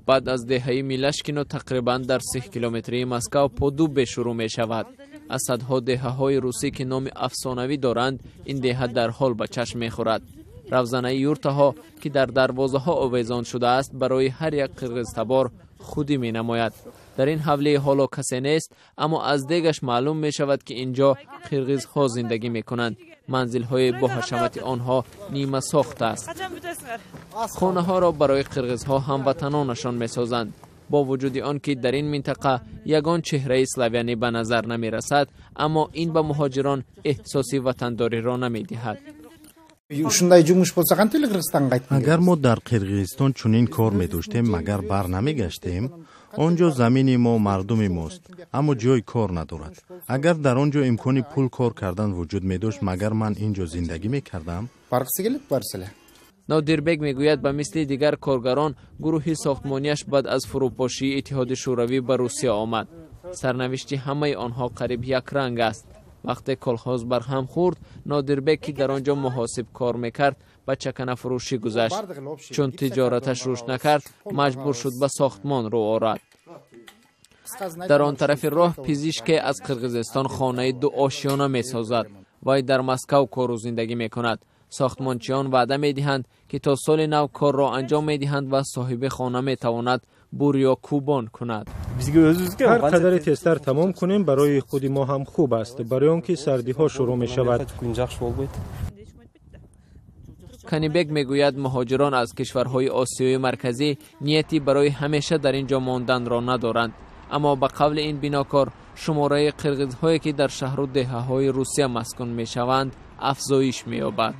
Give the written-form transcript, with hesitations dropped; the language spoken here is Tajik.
Баъд аз деҳаи Милашкино тақрибан дар 30 километрии Москав Поддубье шурӯъ мешавад. Аз садҳо деҳаҳои русӣ, ки номи афсонавӣ доранд, ин деҳа дарҳол ба чашм мехӯрад. Равзанаи юртаҳо, ки дар дарвозаҳо овезон шудааст, барои ҳар як қирғизтабор худӣ менамояд. Дар ин ҳавлӣ ҳоло касе нест, аммо аз дегаш маълум мешавад, ки ин ҷо қирғизҳо зиндагӣ мекунанд. Манзилҳои боҳашамати онҳо нимасохт аст. Хонаҳоро барои қирғизҳо ҳамватанонашон месозанд. Бо вуҷуди он ки дар ин минтақа ягон чеҳраи славянӣ ба назар намерасад, аммо ин ба муҳоҷирон эҳсоси ватандориро намедиҳад. Ушундай жумуш болсо, кантип эле Кыргызстанга кайткым? Агар мо дар Қирғизистон чунин кор медоштем, магар бар намегаштем? Он ҷо замини мо, мардуми мост, аммо ҷои кор надорад. Агар дар он ҷо имкони пул кор кардан вуҷуд медошт, магар ман ин ҷо зиндагӣ мекардам? Баргысы келет барса эле. Нодирбек мегӯяд, ба мисли дигар коргарон гурӯҳи сохтмонияш баъд аз фурӯпошии Иттиҳоди Шӯравӣ ба Русия омад. Сарнавишти ҳамаи онҳо қариб якранг аст. Вақте колхоз барҳам хӯрд, Нодирбек, ки дар он ҷо муҳосиб кор мекард, ба чаканафурӯшӣ гузашт. Чун тиҷораташ рушд накард, маҷбур шуд ба сохтмон рӯ орад. Дар он тарафи роҳ пизишке аз Қирғизистон хонаи дуошёна месозад. Вай дар Москав кору зиндагӣ мекунад. Сохтмончиён ваъда медиҳанд, ки то соли нав корро анҷом медиҳанд ва соҳиби хона метавонад бурё кӯбон кунад. Ҳар қадаре тезтар тамом кунем, барои худи мо ҳам хуб аст, барои он ки сардиҳо шурӯъ мешавад. Канибек мегӯяд, муҳоҷирон аз кишварҳои Осиёи Марказӣ нияти барои ҳамеша дар ин ҷо монданро надоранд. Аммо ба қавли ин бинокор, шумораи қирғизҳое, ки дар шаҳру деҳаҳои Русия маскун мешаванд, афзоиш меёбад.